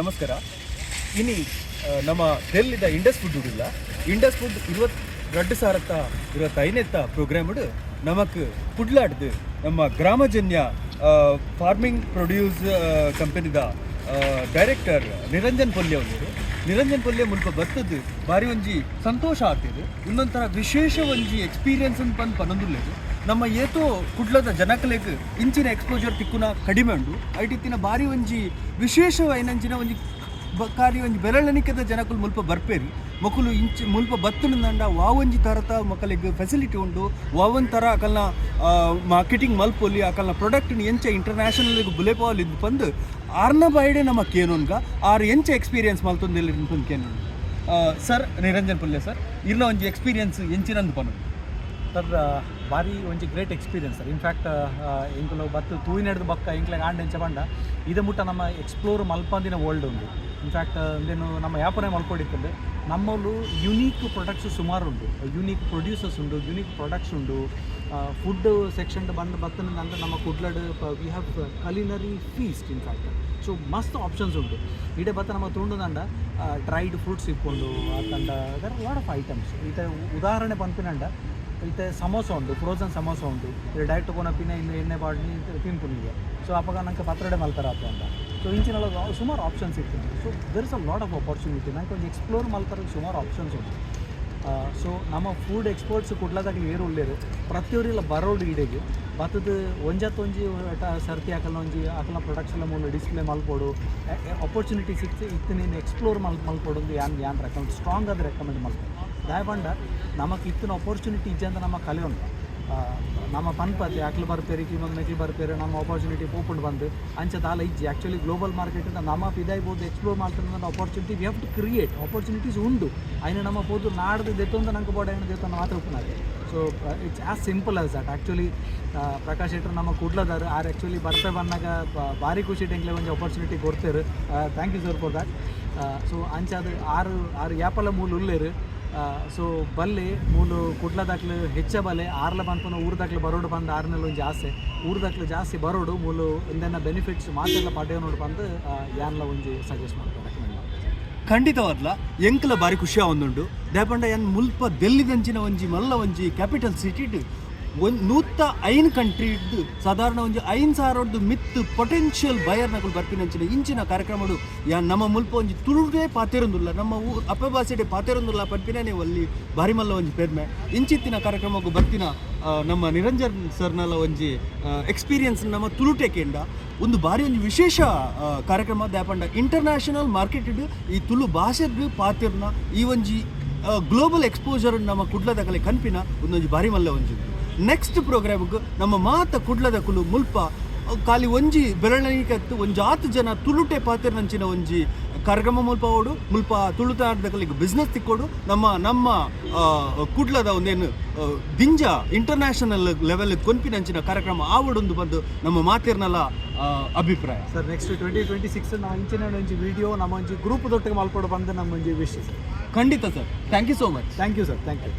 ನಮಸ್ಕಾರ. ಇನಿ ನಮ್ಮ ದೆಲ್ಲಿದ ಇಂಡಸ್ ಫುಡ್ ಉಡಿಲ್ಲ. ಇಂಡಸ್ ಫುಡ್ 2025ನೇತ ಪ್ರೋಗ್ರಾಮ್ ನಮಕ್ ಕುಡ್ಲಾಡ್ದು ನಮ್ಮ ಗ್ರಾಮಜನ್ಯ ಫಾರ್ಮಿಂಗ್ ಪ್ರೊಡ್ಯೂಸ್ ಕಂಪನಿದ ಡೈರೆಕ್ಟರ್ ನಿರಂಜನ್ ಪೊಲ್ಯ ಉಲ್ಲೆರ್. ನಿರಂಜನ್ ಪೊಲ್ಯ ಮುಲ್ಪ ಬತ್ತದ್ದು ಬಾರಿ ಒಂಜಿ ಸಂತೋಷ ಆಗ್ತಿದೆ. ಇನ್ನೊಂಥರ ವಿಶೇಷ ಒಂಜಿ ಎಕ್ಸ್ಪೀರಿಯನ್ಸ್ ಅಂತ ಬಂದು ಪನೊಂದುಲ್ಲೆರ್. ನಮ್ಮ ಏತೋ ಕುಡ್ಲದ ಜನಕಲೆಗ್ ಇಂಚಿನ ಎಕ್ಸ್ಪೋಜರ್ ತಿಕ್ಕುನ ಕಡಿಮೆ ಉಂಡು. ಐಟಿತ್ತಿನ ಬಾರಿ ಒಂಜಿ ವಿಶೇಷವಾಯಿನಂಚಿನ ಒಂಜಿ ಕಾರ್ಯ ಒಂಜಿ ಬೆರಳೆಣಿಕೆದ ಜನಕುಲು ಮುಲ್ಪ ಬರ್ಪೇರು. ಮೊಕುಲು ಇಂಚ ಮುಲ್ಪ ಬತ್ತುಂಡ ವಾ ಒಂಜಿ ತರತ ಮೊಕಲಿಗ್ ಫೆಸಿಲಿಟಿ ಉಂಡು, ವಾ ಒಂಜಿ ಥರ ಅಕಲ್ನ ಮಾರ್ಕೆಟಿಂಗ್ ಮಲ್ಪೊಲಿ, ಅಕಲ್ನ ಪ್ರಾಡಕ್ಟ್ ಎಂಚ ಇಂಟರ್ನ್ಯಾಷನಲ್ ಬುಲೆಪೋಲಿ ಪಂದ್ ಆರ್ನ ಬಾಯಿಡೆ ನಮ್ಮ ಕೇನೊನ್ಗ. ಆರ್ ಎಂಚ ಎಕ್ಸ್ಪೀರಿಯನ್ಸ್ ಮಲ್ತೊಂದಿಲ್ಲ ಪಂದ್ ಕೇನೊನ್. ಸರ್, ನಿರಂಜನ್ ಪುಲ್ಯ ಸರ್, ಇರ್ನ ಒಂಜಿ ಎಕ್ಸ್ಪೀರಿಯನ್ಸ್ ಎಂಚಿನಂದು ಪನೊಂದು? ಸರ್, ಭಾರಿ ಒಂಜಿ ಗ್ರೇಟ್ ಎಕ್ಸ್ಪೀರಿಯನ್ಸ್ ಸರ್. ಇನ್ಫ್ಯಾಕ್ಟ್ ಎಂಕುಲು ಬತ್ತು ತೂಯಿನೆಡ್ದು ಬಕ್ಕ ಎಂಕ್ಲೆಗ್ ಆಂಡ ಎಂಚ ಪಂಡ, ಇದು ಮುಟ್ಟ ನಮ್ಮ ಎಕ್ಸ್ಪ್ಲೋರ್ ಮಲ್ಪಂದಿನ ವರ್ಲ್ಡ್ ಉಂಡು. ಇನ್ಫ್ಯಾಕ್ಟ್ ಇಂದೇನು ನಮ್ಮ ಯಾಪನೆ ಮಲ್ಕೊಂಡಿತ್ತಂದೆ, ನಮ್ಮಲ್ಲೂ ಯುನೀಕ್ ಪ್ರೊಡಕ್ಟ್ಸ್ ಸುಮಾರು ಉಂಟು, ಯುನೀಕ್ ಪ್ರೊಡ್ಯೂಸರ್ಸ್ ಉಂಡು, ಯುನೀಕ್ ಪ್ರೊಡಕ್ಟ್ಸ್ ಉಂಡು. ಫುಡ್ ಸೆಕ್ಷನ್ ಬಂದು ಬತ್ತನ ಅಂದ್ರೆ ನಮ್ಮ ಕುಡ್ಲಡ್ we have culinary feast, in fact. So ಮಸ್ತ್ ಆಪ್ಷನ್ಸ್ ಉಂಟು. ಇಡೆ ಬತ್ತ ನಮ್ಮ ತುಂಡುದಂಡ ಡ್ರೈಡ್ ಫ್ರೂಟ್ಸ್ ಇಕ್ಕೊಂಡು ಆತಂಡ there lot of items. ಈತ ಉದಾಹರಣೆ ಪನ್ಪಿನಂಡ, ಇತ್ತೆ ಸಮೋಸ ಉಂಡು, ಫ್ರೋಸನ್ ಸಮೋಸ ಉಂಟು. ಇದು ಡೈರೆಕ್ಟ್ ಕೊನಪಿನ ಇನ್ನು ಎಣ್ಣೆ ಬಾಡ್ನಿ ತಿನ್ಪುನಿಗೆ. ಸೊ ಅಪಗ ನಂಗೆ ಪತ್ರೊಡೆ ಮಲ್ಪರ ಆತು ಅಂತ. ಸೊ ಇಂಚಿನ ಸುಮಾರು ಆಪ್ಷನ್ಸ್ ಇತ್ತು. So there is a lot of opportunity. ನಂಗೆ ಒಂಜಿ ಎಕ್ಸ್ಪ್ಲೋರ್ ಮಲ್ಪರ ಸುಮಾರು ಆಪ್ಷನ್ಸ್ ಉಂಟು. ಸೊ ನಮ್ಮ ಫುಡ್ ಎಕ್ಸ್ಪರ್ಟ್ಸ್ ಕುಡ್ಲದಾಗ ಏರು ಉಳ್ಳೇರು, ಪ್ರತಿಯೊರಿಲ ಬರೋಡು. ಇಡೆಗೆ ಬತ್ತದ ಒಂಜತ್ತೊಂಜಿ ಸರ್ತಿ ಅಕಲ್ನ ಒಂಜಿ ಅಕಲ್ನ ಪ್ರೊಡಕ್ಟ್ಸ್ ಎಲ್ಲ ಮೂಲ ಡಿಸ್ಪ್ಲೇ ಮಲ್ಪೊಡು, ಆಪರ್ಚುನಿಟಿ ಸಿಕ್ತು ಇತ್ತು ನೀನು ಎಕ್ಸ್ಪ್ಲೋರ್ ಮಲ್ಪೊಡು ಒಂದು ಯಾನ್ ಯಾನ್ ರೆಕಮೆಂಡ್, ಸ್ಟ್ರಾಂಗ್ ಆದ ರೆಕಮೆಂಡ್ ಮಲ್ಪೊ. ದಾಯಪಂಡ ನಮಕ್ ಇತ್ತಿನ ಆಪರ್ಚುನಿಟಿ ಇಜ್ಜಂತ ನಮ್ಮ ಕಲಿಯೋಣ. ನಮ್ಮ ಪನ್ಪತಿ ಅಕ್ಲು ಬರ್ಪೇರು, ಇಕ್ಲು ಬಂದು ಮೆಕ್ಲು ಬರ್ಪೇರು, ನಮ್ಮ ಆಪರ್ಚುನಿಟಿ ಪೋಪುಂಡು ಬಂದು ಅಂಚ ದಾಲ ಇಜ್ಜಿ. ಆ್ಯಕ್ಚುಲಿ ಗ್ಲೋಬಲ್ ಮಾರ್ಕೆಟ್ ನಮ್ಮ ಪಿದಾಯಿ ಪೋದು ಎಕ್ಸ್ಪ್ಲೋರ್ ಮಾಡ್ತಾರೆ. Opportunity we have to create. Opportunities ಉಂಡು. ಐನ ನಮ್ಮ ಪೋದು ನಾಡ್ದು ದೆತ್ತೊಂದು ನಂಗೆ ಬೋಡ ಏನು ದೆತ್ತೊಂದು ಮಾತ್ರ ಉಪ್ಪುನಾಗೆ. So it's as simple as that, actually. Prakash ಶೆಟ್ರು ನಮ್ಮ ಕುಡ್ಲದಾರು. ಆರ್ ಆ್ಯಕ್ಚುಲಿ ಬರ್ಪೆ ಬಂದಾಗ ಭಾರಿ ಖುಷಿ ಟೆಂಕ್ಲೆ ಒಂಜಿ ಆಪರ್ಚುನಿಟಿ ಕೊಡ್ತೇರು. Thank you, sir, for that. So ಅಂಚಾದ ಆರು ಆರು ಯಾಪಲ ಮೂಲ ಉಲ್ಲೇರು. ಸೊ ಬಲ್ಲೆ ಮೂಲು ಕುಡ್ಲದಾಕ್ಲು ಹೆಚ್ಚ ಬಲೆ ಆರ್ಲ ಪನ್ಪುನ ಊರ್ದಾಕ್ಲು ಬರೋಡು ಬಂದು ಆರ್ನೆಲ್ಲ ಒಂಜಿ ಆಸೆ. ಊರ್ದಾಕ್ಲು ಜಾಸ್ತಿ ಬರೋಡು, ಮೂಲು ಇಂದೆನ್ನ ಬೆನಿಫಿಟ್ಸ್ ಮಾತೆಲ್ಲ ಪಡೆಯೋನೋಡು ಬಂದು ಯಾನ್ಲ ಒಂಜಿ ಸಜೆಸ್ಟ್ ಮಾಡ್ತಾರೆ, ರೆಕಮೆಂಡ್ ಮಾಡ್ತಾರೆ. ಖಂಡಿತವಾದ್ಲ ಎಂಕ್ಲ ಬಾರಿ ಖುಷಿ ಆವೊಂದುಂಡು. ದಾಯಪಂಡ ಯಾನ್ ಮುಲ್ಪ ದೆಲ್ಲಿದಂಚಿನ ಒಂಜಿ ಮಲ್ಲ ಒಂಜಿ ಕ್ಯಾಪಿಟಲ್ ಸಿಟಿಡ್ ಒಂದ್ 105 ಕಂಟ್ರಿಡ್ ಸಾಧಾರಣ ಒಂಜಿ 5000ದ್ದು ಮಿತ್ ಪೊಟೆನ್ಷಿಯಲ್ ಬಯರ್ ನಕುಲು ಬರ್ಪಿನಂಚಿನ ಇಂಚಿನ ಕಾರ್ಯಕ್ರಮಡು ಯಾನ್ ನಮ್ಮ ಮುಲ್ಪ ಒಂಜಿ ತುಳುಡೇ ಪಾತೆರೊಂದುಲ್ಲ, ನಮ್ಮ ಊ ಅಪ್ಪ ಭಾಷೆಡೆ ಪಾತೆರೊಂದುಲ್ಲ ಪನ್ಪಿನೇ ಒಲ್ಲಿ ಬಾರಿ ಮಲ್ಲ ಒಂಜಿ ಪೆರ್ಮೆ. ಇಂಚಿತ್ತಿನ ಕಾರ್ಯಕ್ರಮಕ್ಕೂ ಬರ್ತಿನ ನಮ್ಮ ನಿರಂಜನ್ ಸರ್ನಲ ಒಂಜಿ ಎಕ್ಸ್ಪೀರಿಯನ್ಸ್ ನಮ್ಮ ತುಳುಟೆ ಕೇಂಡ ಒಂದು ಬಾರಿ ಒಂಜಿ ವಿಶೇಷ ಕಾರ್ಯಕ್ರಮ. ದಾಯಪಂಡ ಇಂಟರ್ನ್ಯಾಷನಲ್ ಮಾರ್ಕೆಟ್ ಈ ತುಳು ಭಾಷೆಡ್ ಪಾತಿರ್ನ ಈ ಒಂಜಿ ಗ್ಲೋಬಲ್ ಎಕ್ಸ್ಪೋಜರ್ ನಮ್ಮ ಕುಡ್ಲದಕಲೆ ಕನ್ಪಿನ ಒಂದೊಂಜಿ ಬಾರಿ ಮಲ್ಲ ಒಂಜಿ. ನೆಕ್ಸ್ಟ್ ಪ್ರೋಗ್ರಾಮ್ಗೆ ನಮ್ಮ ಮಾತ ಕುಡ್ಲದಕುಲು ಮುಲ್ಪ ಖಾಲಿ ಒಂಜಿ ಬೆರಳಿಕೆ ಒಂಜಿ ಆತು ಜನ ತುಳುಟೆ ಪಾತಿರ್ನಂಚಿನ ಒಂಜಿ ಕಾರ್ಯಕ್ರಮ ಮುಲ್ಪ ಓಡು, ಮುಲ್ಪ ತುಳುನಾಡ್ದಕಲಿಗೆ ಬಿಸ್ನೆಸ್ ತಿಕ್ಕೋಡು, ನಮ್ಮ ನಮ್ಮ ಕುಡ್ಲದ ಒಂದೇನು ದಿಂಜ ಇಂಟರ್ನ್ಯಾಷನಲ್ ಲೆವೆಲ್ ಕೊನ್ಪಿನಂಚಿನ ಕಾರ್ಯಕ್ರಮ ಆವಡೊಂದು ಬಂದು ನಮ್ಮ ಮಾತಿರ್ನಲ ಅಭಿಪ್ರಾಯ. ಸರ್, ನೆಕ್ಸ್ಟ್ 2026 ನಾವು ಇಂಚಿನ ಒಂಜಿ ವಿಡಿಯೋ ನಮ್ಮ ಒಂಜಿ ಗ್ರೂಪ್ ದೊಟ್ಟಿಗೆ ಮಲ್ಪೊಡು ಬಂದು ನಮ್ಮ ಒಂಜಿ ವಿಶ್ ಸರ್. ಖಂಡಿತ sir, thank you so much. Thank you, sir, thank you.